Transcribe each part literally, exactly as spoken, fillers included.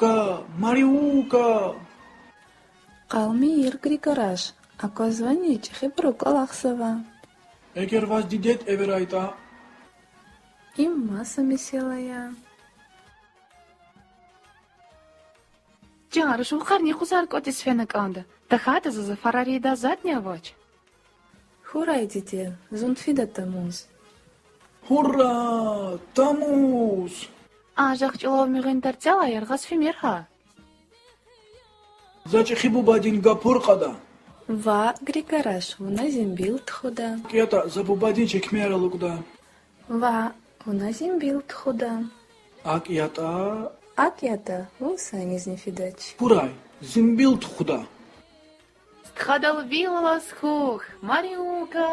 Мариука, Мариука! Къалмир, Григораш, аквазвани, чӀехибуру кӀвалахзава. Эгер ваз дидед эверайтӀа? Им маса месэла я. Чан руш, вахъарни къузар кӀватӀиз фена кӀанда. ТахьайтӀа за зафарар ийидай затӀни авач. Хьурай, диде, зун фида тамуз. Гьура, тамуз! Анжах чӀулав мегъин тарцелай яргъаз фимир гьа. За чӀехи бубадин гапур кьада. Ваъ, Григораш, вуна зимбил тухуда. АкӀ ятӀа, за бубадин чекмеяр алукӀда. Ваъ, вуна зимбил тухуда. АкӀ ятӀа. АкӀ ятӀа, вун санизни фидач. Хьурай, зимбил тухуда. Стхадал вил алаз хьухь, Мариука!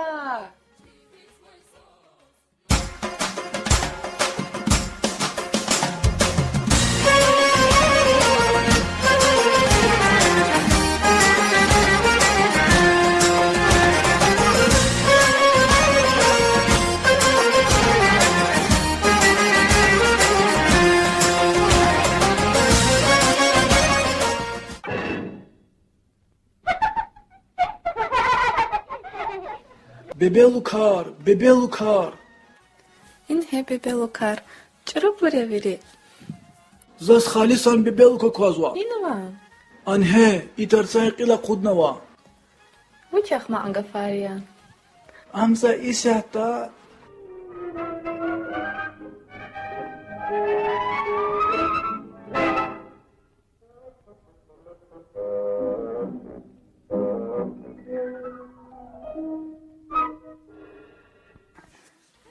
Бебелукар, бебелукар! Ингье, бебелукар, чӀурубур я вири. Заз халисан бебелук аквазва. Инва? Ингье, и тарцан кьил акъуднава. Вуч ахмакь гафар я. Ам за исятда.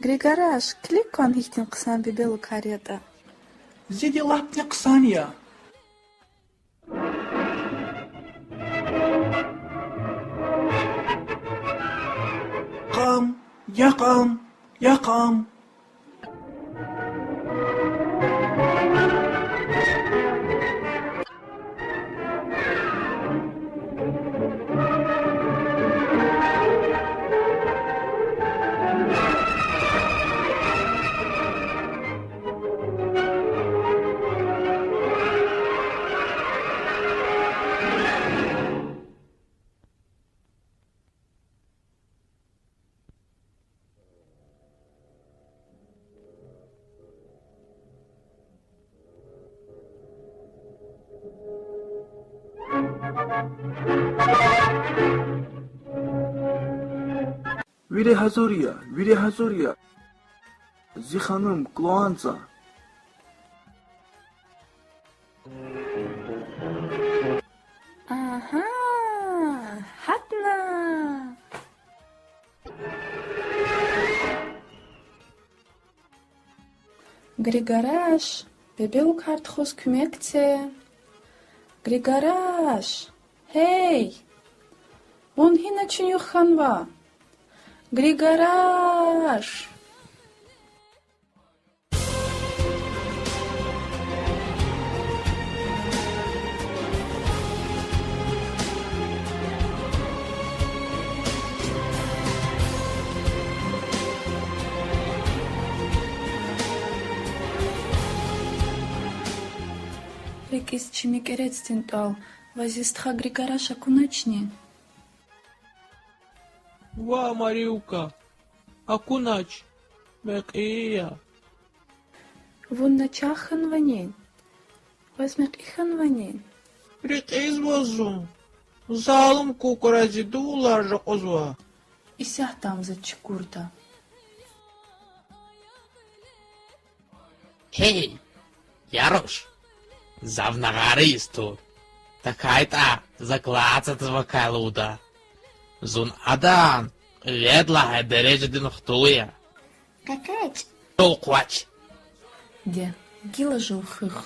Григораш, килиг кван гьихьтин хъсан бебелукар ятӀа. Зиди лапни хъсан я. Кьам, я кьам, я кьам. Вири гьазур я, вири гьазур я. Зи ханум, клуан за. Агьа, гьатна. Григораш, бебелукар тухуз куьмек це. Григораш, гьей! Вун гьина чуьнуьх хьанва? Григораш! РикӀиз чи мекӀерецдин тӀвал, ваз зи стха Григораш акуначни? Ва, Мариука, акунач, мекьи я. Вун начагъ хьанвани? Ваз мекьи хьанвани? Рекьизва зун. Залум кукӀварай зи дувулар жакьузва. Исятда ам заз чукурда. Гьей, я руш, за вуна гъариз тур. ТахьайтӀа за классдиз вакай лугьуда. Зун адан кьвед лагьай дережадин хтул я. Къекъечӏ. Жув къвач. Де, гила жув хуьх.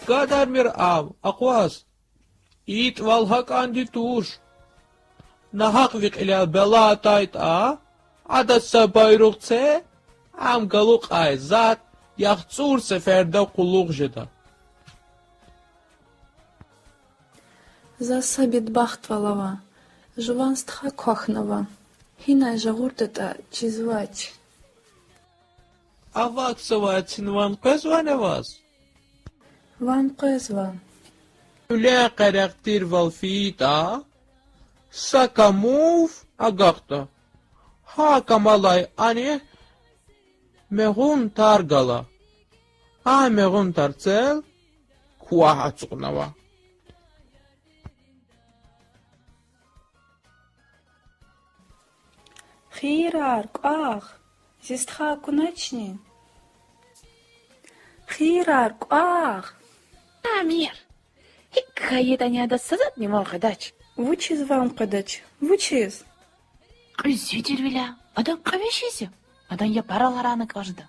Гадармир ам, акъваз. ИтӀвал гьакӀанди туш. Нагьакь ви кьилел бела атайтӀа, адаз са байругъ це, ам галукьай затӀ яхцӀур сеферда къуллугъ жеда. Заз са бедбахтвал ава, жуван стха квахьнава, гьинай жагъурдатӀа чизвач. Аватзавай цин ван къвезвани ваз? Ван къвезва. Гуьлуьн къерех тирвал фейитӀа, са камув агакьда. Гьа камалай анихъ мегъун тар гала. А мегъун тарцел квахь ацукьнава. Хийирар, кӀвагъ, зи стха акуначни? Хийирар, кӀвагъ! Амир, гьикӀ хьайитӀани адаз са затӀни ван къведач. Вучиз ван къведач? Вучиз? Кьуьзуьдирвиляй, адан кьве виш йис я, адан япарал гьарайна кӀан жеда.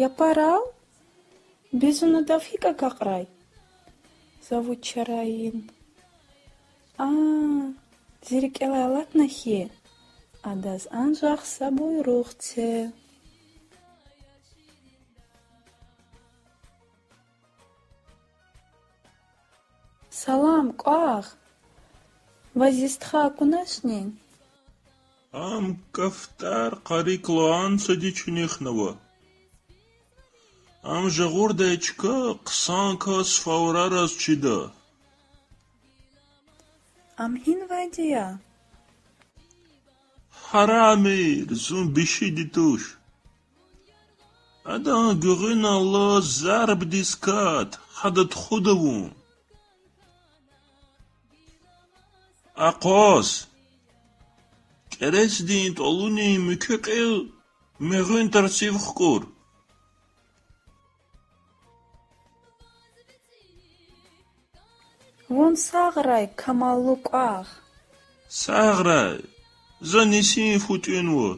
Япарал? Бес зун адав гьикӀ агакьрай? За вуч чара ийин? А, зи рикӀелай алатна хьи, адаз анжах са буйругъ це. Салам, кӀвагъ. Ваз зи стха акуначни? Ам кафтар къари клоан сади чуьнуьхнава. Ам жагъурдай чка хъсан кас фаврараз чида. Ам гьинвайди я? Гьарамир, зун бишиди туш. Адан гуьгъуьналлаз зарбдиз кат, гьада тухуда вун. Акъваз, кӀерецдин тӀвалунин муькуь кьил мегъуьн тарцив хкӀур. Вун сагърай, камаллу кӀвагъ. Сагърай, за нисин фу тӀуьнва.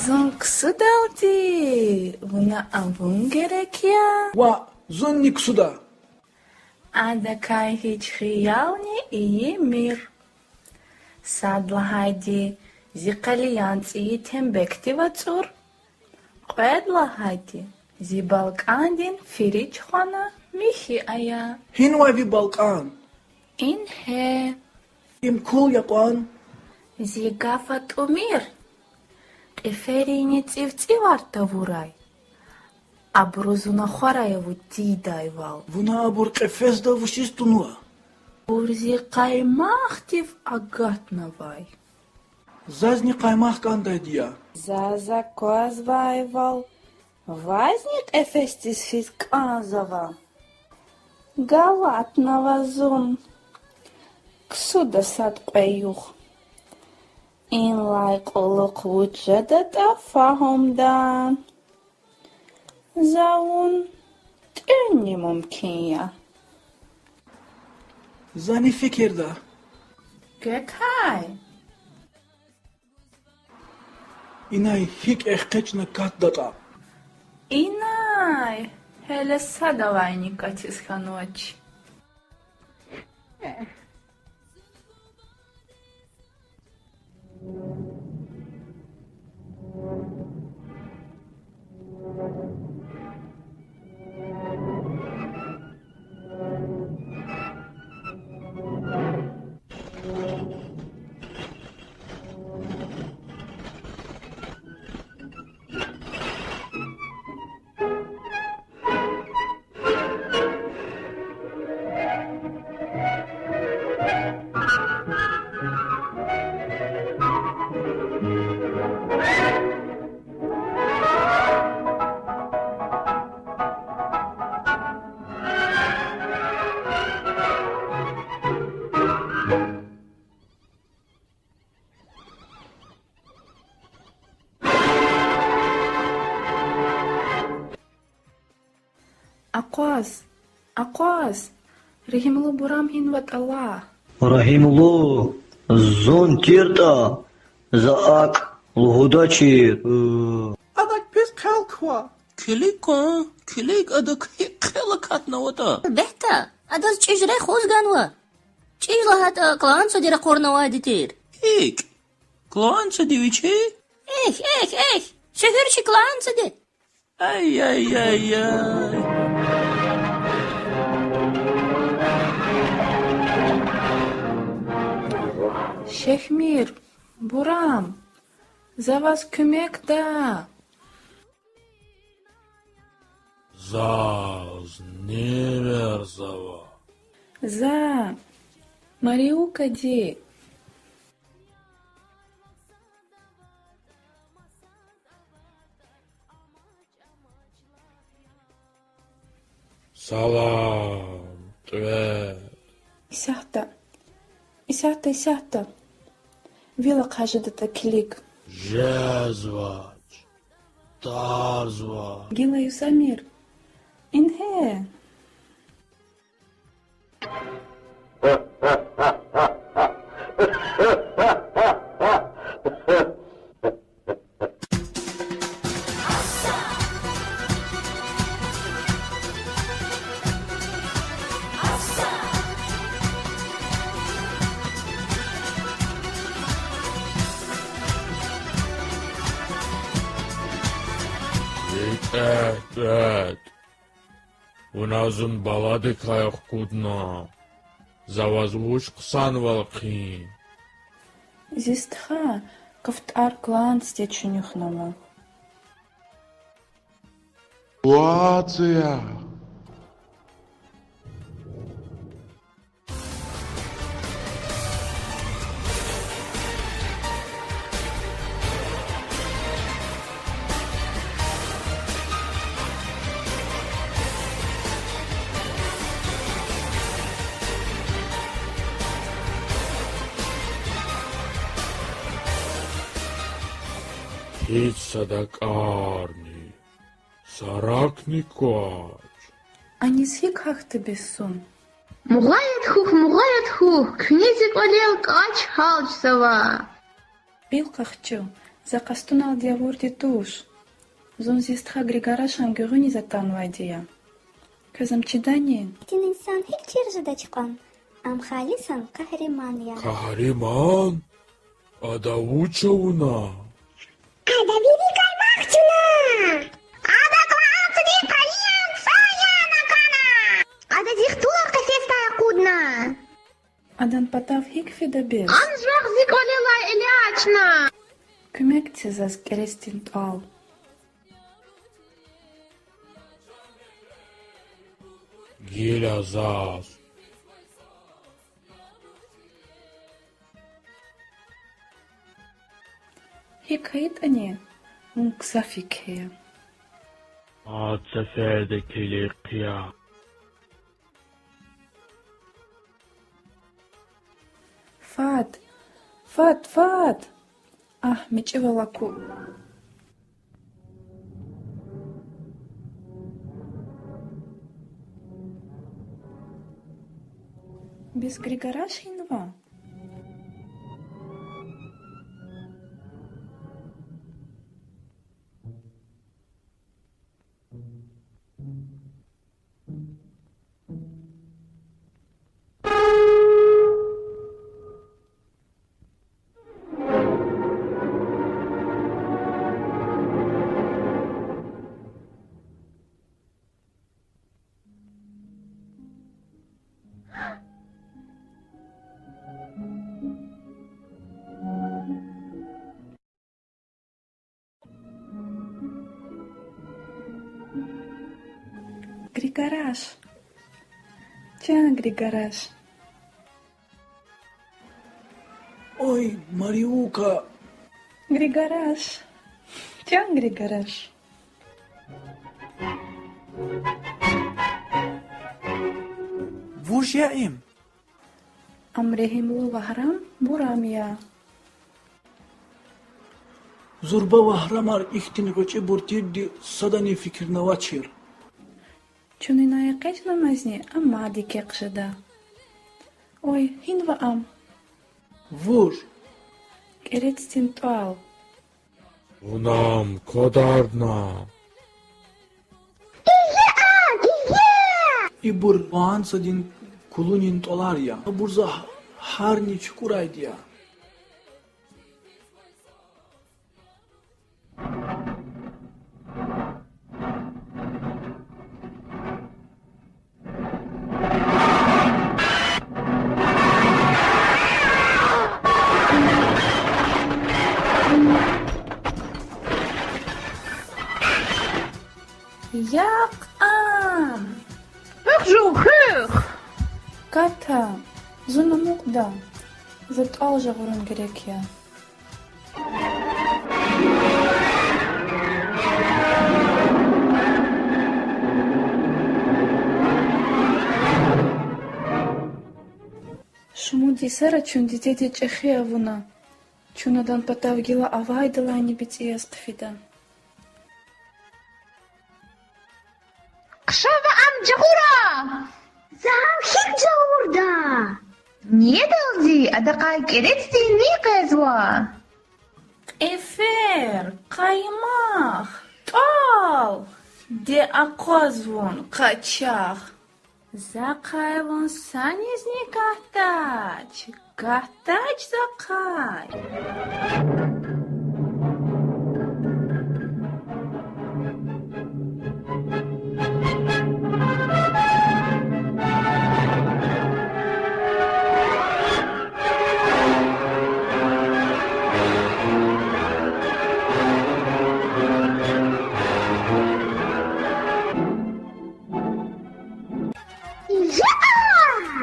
Зун ксудалди вуна авун герек я. Ваъ, зунни ксуда. Адакай гьич хиялни ийимир. Сад лагьайди, зи къалиян цӀийи тембекдив ацӀур. Кьвед лагьайди, зи балкӀандин фирич хвана михьи ая. Гьинвай ви балкӀан? Ингье. Им кул я кьван. Зи гаф атӀумир. Кьиферини цӀивцӀивар тавурай. Абуру зун ахварай авуд тийидайвал. Вуна абур кьефезда вучиз тунва? Абур зи къаймахдив агатнавай. Зазни къаймах кӀандайди я. Заз аквазвайвал, вазни кьефесдиз физ кӀанзава. Галатнава зун. Ксуда сад кьве югъ. Инлай кьулухъ вуч жедатӀа фагьумда. За вун тӀуьнни мумкин я. Зани фикирда. Квекай? Инай гьикӀ экъечӀна катдатӀа. Инай, гьеле садавайни катиз хьанвач. Акъваз, акъваз, регьимлу бурам гьинватӀа лагь. Регьимлу, зун тиртӀа, за акӀ лугьудачир. Ада квез хъел ква. Килиг кван, килиг, адак гьикӀ хъел акатнаватӀа. Бегьта, адаз чӀиж рехъ гуз ганва. ЧӀиж лагьайтӀа, клаан цади ракъурнавайди тир. ГьикӀ? Клаан цади вичи? Эхь, эхь, эхь, шегьерчи клаан цади. Ай-яй-яй-яй. Шехьмир, бурам, за ваз куьмекда. Заз ни верзава? За Мариукади. Салам, тӀве. Исятда, исятда, исятда. Вил ахъа жедатӀа килиг. Жезвач, тарзва. Гила, Юсамир, ингье. ВитӀе, тӀвет. Вуна зун баладикай хкудна. За ваз вуч хъсанвал хъийин? Зи стха, кафтӀар клаан цади чуьнуьхнава. ВацӀ я. Гьич са дакӀарни, са ракни квач. Аниз гьикӀ гьахьда бес зун? Мугъ ая хьухь, мугъ ая хьухь, куьне зи кӀвалел кӀач гьалчзава. Вил къахчу, за къастуналди авурди туш. Зун зи стха Григорашан гуьгъуьниз атанвайди я. Квез ам чидани? Хьтин инсан гьич чир жедач кьван. Ам халисан къагьриман я. Къагьриман? Ада вуч авуна? Ада вири каймахъ туна. Ада кьван цӀуди къалиян цӀай яна кана. Ада зи хтулар къефесдай акъудна. Адан патав гьикӀ фида бес? Анжах зи кӀвалелай элячна. Куьмек це заз кӀерецдин тӀал. Гила заз. ГьикӀ хьайитӀани, вун гзаф еке я. Ад сеферда килиг хъия. Фад, фад, фад! Агь, мичӀивал аку. Бес Григораш гьинва? Григораш. Чан Григораш. Ой, Мариука. Григораш. Чан Григораш. Вуж я им? Ам регьимлу вагьрам Бурам я. Зурба вагьрамар ихьтин гъвечӀибур тирди садани фикирнавачир. Чун инай экъечӀнамазни, ам мад еке хъжеда. Ой, гьинва ам? Вуж? КӀерецдин тӀвал. Вуна ам квадардна. Ибур ванцадин кулунин тӀвалар я. Абур за гьарни чукӀурайди я. Яхъ ам! Хуьх жув, хуьх! Ката, зун амукьда, за тӀвал жагъурун герек я. Шумуд йисара чун дидедиз чӀехи авуна. Чун адан патав гила авайдалайни бицӀи яз хъфида. Хъша ваъ, ам жагъура! За гьам гьикӀ жагъурда? Недалди адакай кӀерецдин ни къвезва? Кьефер, къаймах, тӀал, де акъваз вун, къачагъ. Захъай вун санизни катдач, катдач захъай. Яхъ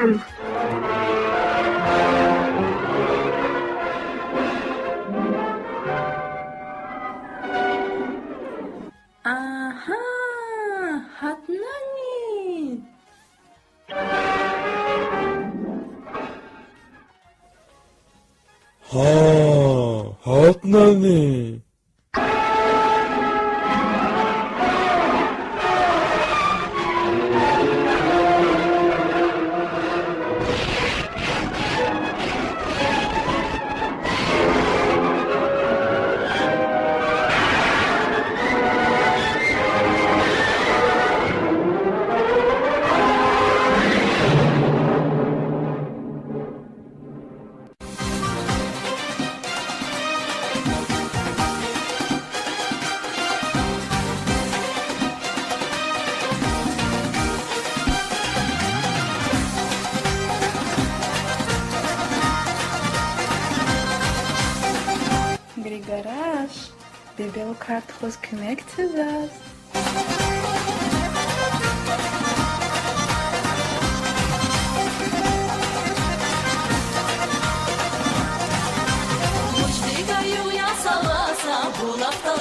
ам! Агьа, гьатнани? Гьа, гьатнани? Григараш, бебел кар тухуз куьмек це заз. Вучтикай югъ я саваса, булахдал